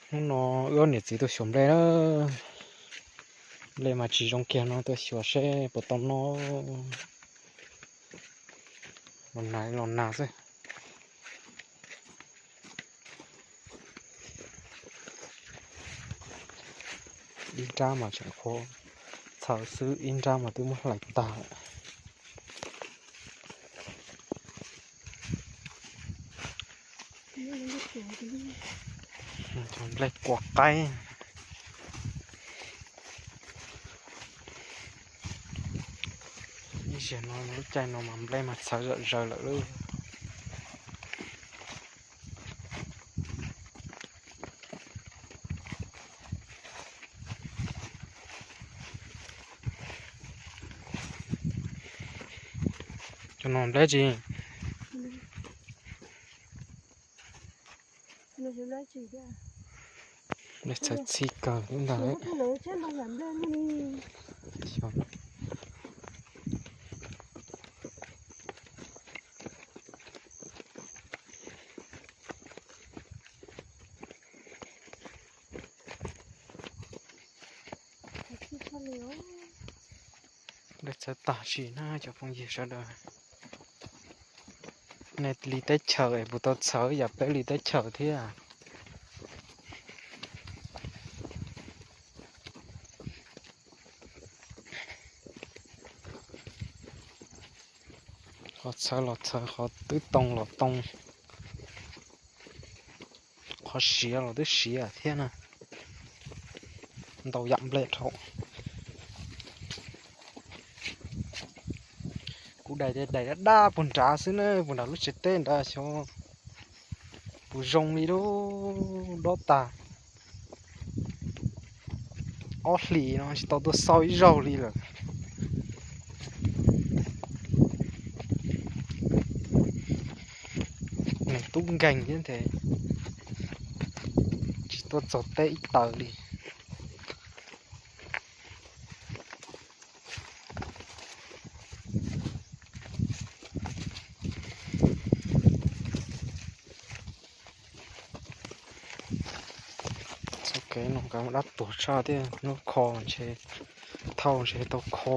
Hnub no wb ob niam txiv tuaj xyuas nplej na. Nplej mas tsis zoo kiag no, tuaj xyuas seb puas tau noj. Los nag los nag xwb. Ib nrab mas tseem qhuav txhaws xwb, ib nrab mas twb muab hlais tag lawm. Cov nplej kua qaib. Ib zaug no lub caij no mas nplej mas txhawv zom zaws lawm lauj. Cov no nplej tsi? Nplej txhawv txhij kawg ntag. Nplej txhawv tag sim na cov phooj ywg sawv daws. Nej li teb chaws es puas tau txhawv yam peb li teb chaws thiab? Qhov txhawv los txhawv, qhov twb too los too, qhov siav los twb siav thiab na. Ntau yam nplej dhau. Kuv daim tias daim dab dab puag nrad xwb na, puag nram lub tsev teb nrad xyov puas zoo li lub dob tas. Ob hlis no tsis tau tuaj xauj ib zaug li lawm. Neeg tub nkeeg thiab ntag, tsis tuaj txog teb ib taws li. Txoj kev no kav dab tuag tshaj thiab, hnub kho ntshe, thauj ntshe tau kho.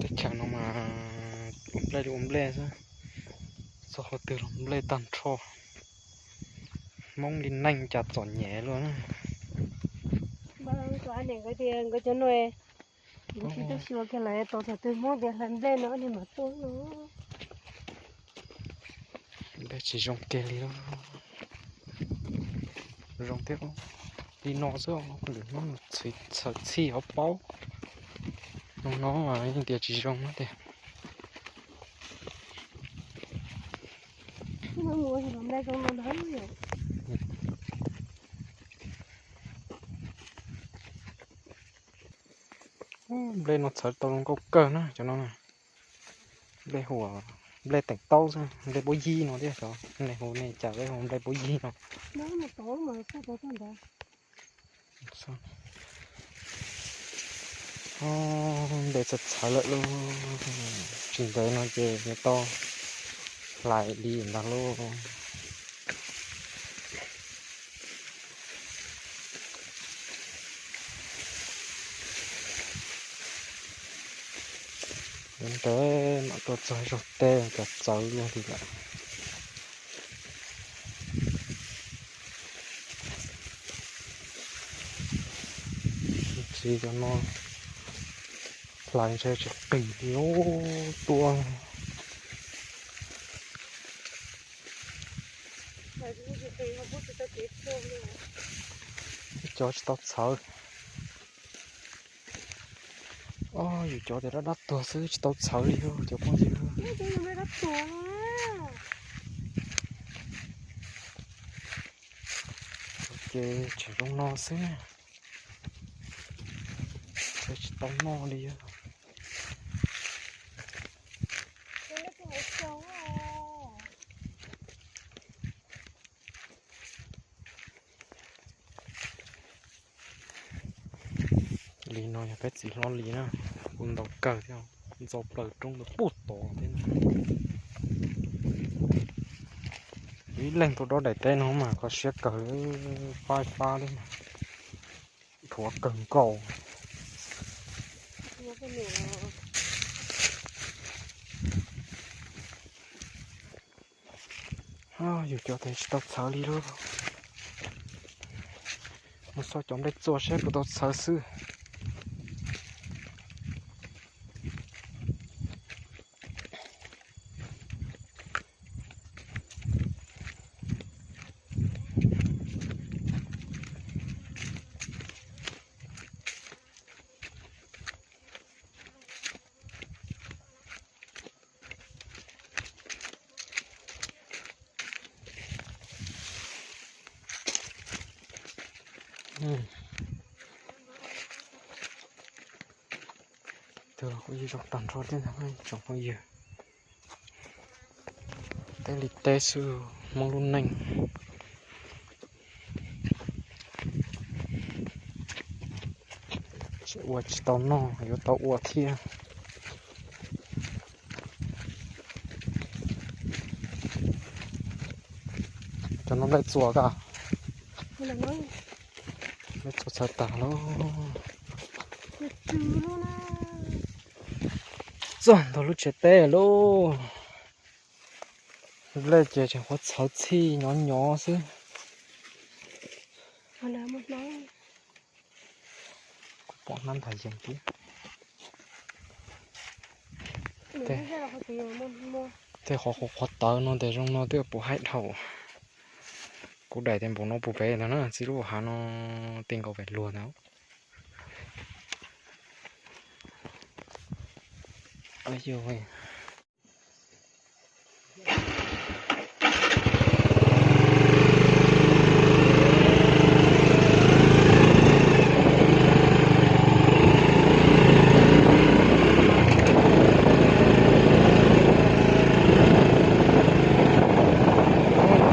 Teb chaws no mas ua nplej li ua nplej xwb, txog qhov twg los nplej tag nrho. Hmoob li neej cas txom nyem luaj na. Nkawd tias nkawd cov no tsis tub xyuas kiag lawm, tos thaum twg Hmoob tias hlais nplej no ob niag mam tuaj no. Nplej tsis zoo kiag li, zoo thiab li no xwb, lwm hnub txhawv txhij hov paub. Zoo no mas yeej tias tsis zoo na tiag. Nplej no txhawv tau zoo nkauj kawg na cov no. Nplej hu, nplej teem taub xwb, nplej puab yig no thiab, cov nej hu nej cas peb hu nplej puab yig no. Nplej txhawv txhawv lawm lauj, tsis ntev no ces yuav tau hlais li ntag lauj. Yuav ntev mam tuaj txog zog tej cas txawv luaj li lawm. Txiv cov no hlais ntshe tsis qis li tua. Cov tsis tau txhawv. Ob, yus cov tias dab dab tuag xwb tsis tau txhawv li cov phooj ywg. Ces tseem zoo no xwb, tsis tau noj li. Li no yog peb txiv hlob li na, kuj ntau kawg thiab, ntxo plaws roob ntawd puag tod thiab. Ib leeg tuaj dob daim teb no mas kho siab kawg li, fab fab li, dhuav kawg nkaus. Yus cov tes tsis tau txhawv li lauj. Mus xauj cov nplej txua seb puas tau txhawv xwb. Tus kuj zoo tag nrho thiab tsoom phooj ywg. Teb li teb xwb, Hmoob lub neej. Tsis ua tsis tau noj, yuav tau ua thiab. Cov no nplej txua koj? Nplej txua txhawv tag lauj. Txog ntawm lub tsev teb lauj. Nplej ces tseem qhuav txhawv txhij nyob nyob xwb. Kuv pom hnab ntag yees thiab. Tej qhov qhuav qhuav tawv no tes zoo no twb puas haib dhau. Kuv daim tes npaum no puag pem ntag na, txij lub hav no tej nkaus pem luag ntag.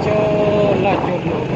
Coj laj coj luam.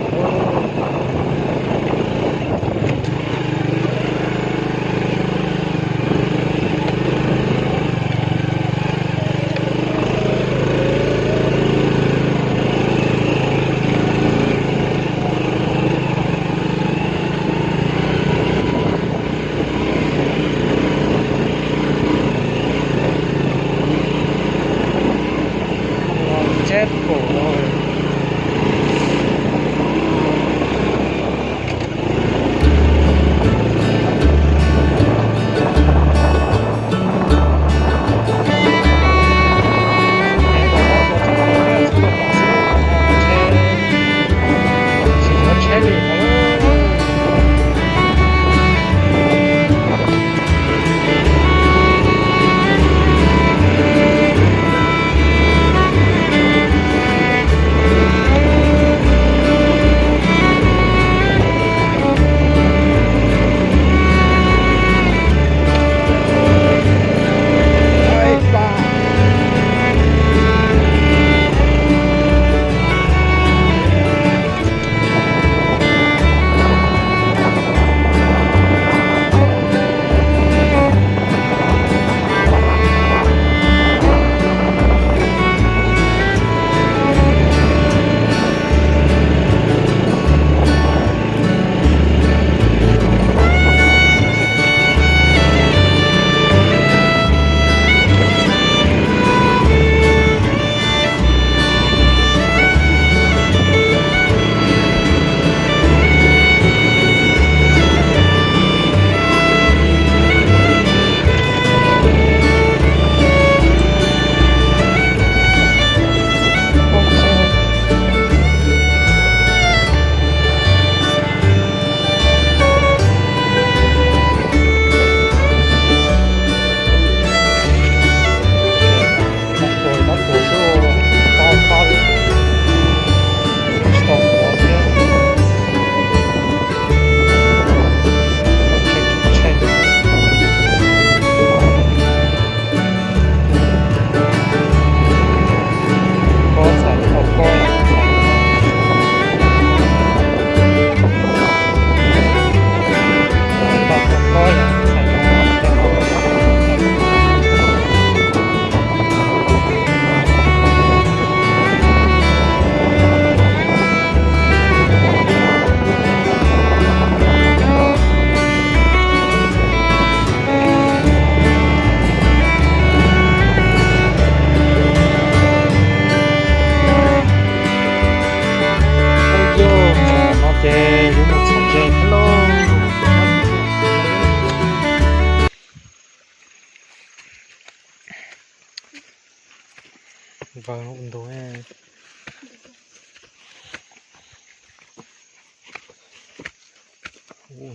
Vawg no ntug,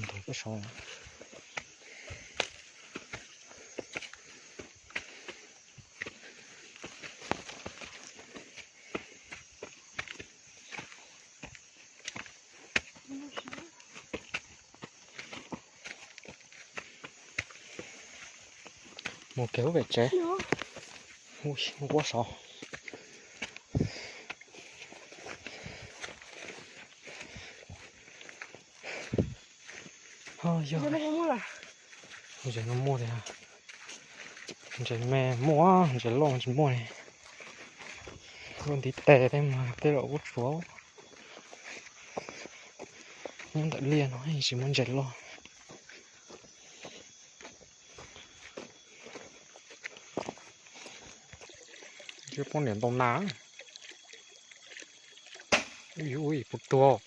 ntug peb saud. Mus kiag lub pem tsev. Nquab saud. Yog, ntses no muaj li, ntses me muaj, ntses loj tsis muaj li. Lub ntiv tes tej mas tej zaum kuj tsuav. Nyob ntawm liaj no tsis muaj ntses loj. Poj niam ntaus nas. Ui, puas tuag?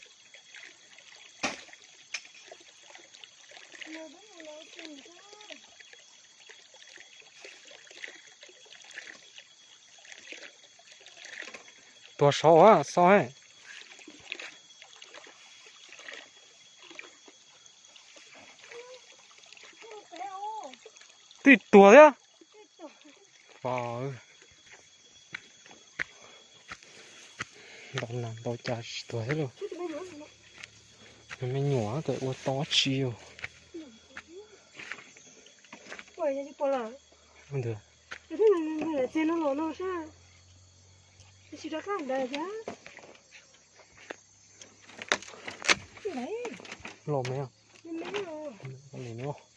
Tuag saud a, xo he. Twb tuag thiab. Ntaus nas ntaus cas tsis tuag thiab lauj. Me nyuam kawm ua tau dab tsi os. Los me, los me.